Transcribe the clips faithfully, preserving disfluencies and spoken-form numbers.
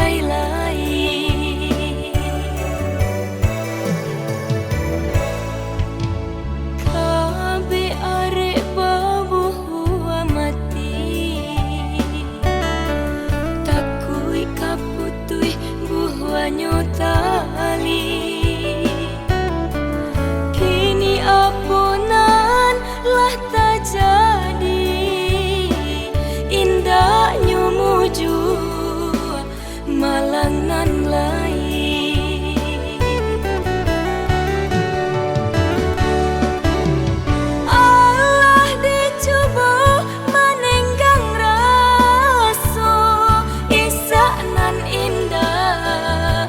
lai-lai. Kabek arek babuah mati, takuik ka putuih buahnyo tali. Kini apo nan lah tajadi, indaknyo mujua malang nan lai. Alah dicubo manenggang raso, isak nan indak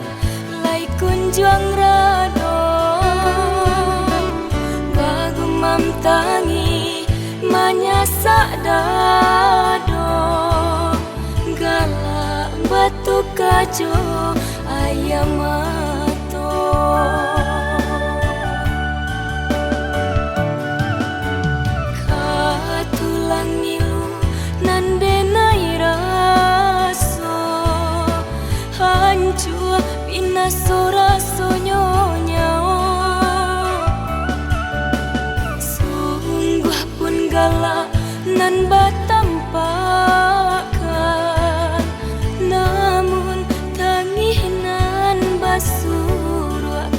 lai kunjuang rado. Bagumam tangih manyasak dado, galak batuka jo aia mato. Ka tulang ngilu nan denai raso, hancua binaso rasonyo nyawo. Sungguah pun galak nan batampakkan, namun tangih nan basuruakkan.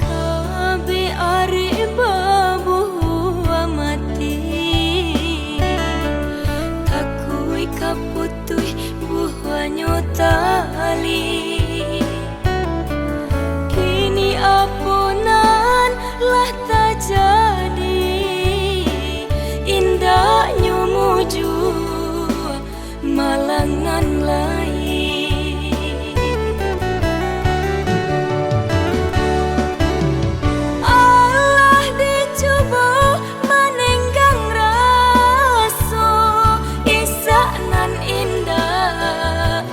Kabek arek babuah mati, takuik ka putuih buahnyo tali. Kini apo nan lah tajadi, indaknyo mujua malang nan lai. Alah dicubo manenggang raso, isak nan indak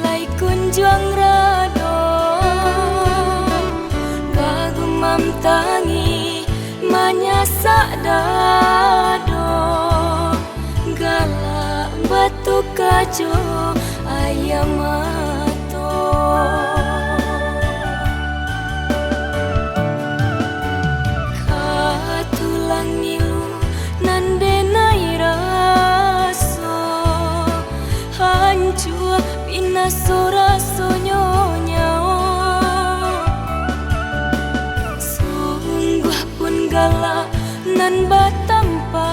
lai kunjuang rado. Bagumam tangih manyasak dado, galak batuka jo aia mato. Ka tulang ngilu nan denai raso, hancua binaso rasonyo nyawo. Sungguah pun galak nan batampa